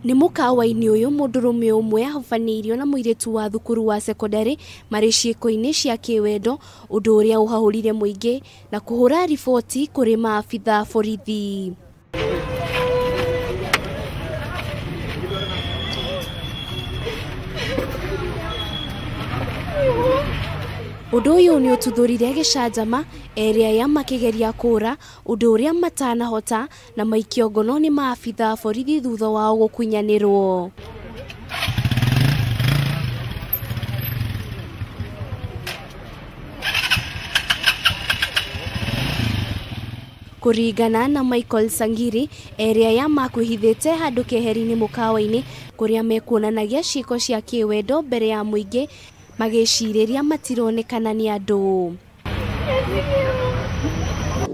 Nĩ mũkawa-inĩ ũyũ mũndũrũme ũmwe ahobanĩirio na mũirĩtu wa thukuru wa cekondarĩ marĩ ciĩko-inĩ cia kĩwendo, ũndũ ũrĩa ũhahũrire mũingĩ na kũhũra riboti kũrĩ maabitha borithi. Ũndũ ũyũ nĩ ũtuthũrire gĩcanjama erĩ aya makĩgeria kũũra, ũndũ ũrĩa matanahota na maikio ngono nĩ maabitha borithi thutha wao gũkunyanĩrwo. Kũringana na Michael Sangiri, erĩ aya makwĩhithĩte handũ keheri-inĩ mũkawa-inĩ kũrĩa mekuonanagia ciĩko cia kĩwendo mbere ya mũingĩ magĩcirĩria matironekana nĩ andũ.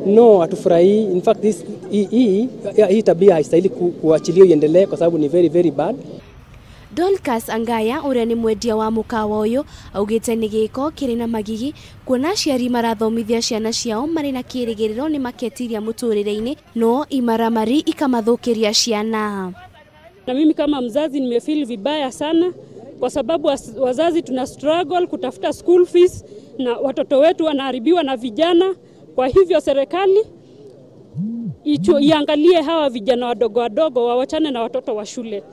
No, hatufurahii. In fact, this hii tabia haistahili kuachiliwa iendelee kwa sababu ni very very bad. Dorcas Angaya ũrĩa nĩ mwendia wa mũkawa ũyũ augĩte nĩ gĩko kĩrĩ na magigi kuona aciari marathomithia ciana ciao marĩ na kĩrĩgĩrĩro nĩ maketiria mũtũrĩre-inĩ no imaramari ikamathũkĩria ciana. Na mimi kama mzazi nimefeel vibaya sana kwa sababu wazazi tuna struggle kutafuta school fees na watoto wetu wanaharibiwa na vijana. Kwa hivyo serikali iangalie hawa vijana wadogo wadogo, wawachane na watoto wa shule.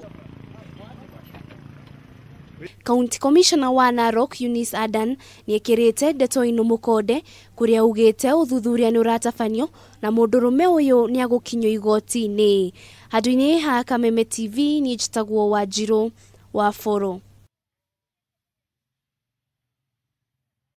County Commissioner wa Narok Eunice Adan nĩekĩrĩte ndeto ino mũkonde kũrĩa augĩte ũthuthuria nĩ ũratabanio na mũndũrũme ũyũ nĩagũkinyio igoti-inĩ. Handũ-inĩ ha Kameme TV niĩ njĩtagwo Wanjirũ wa Boro.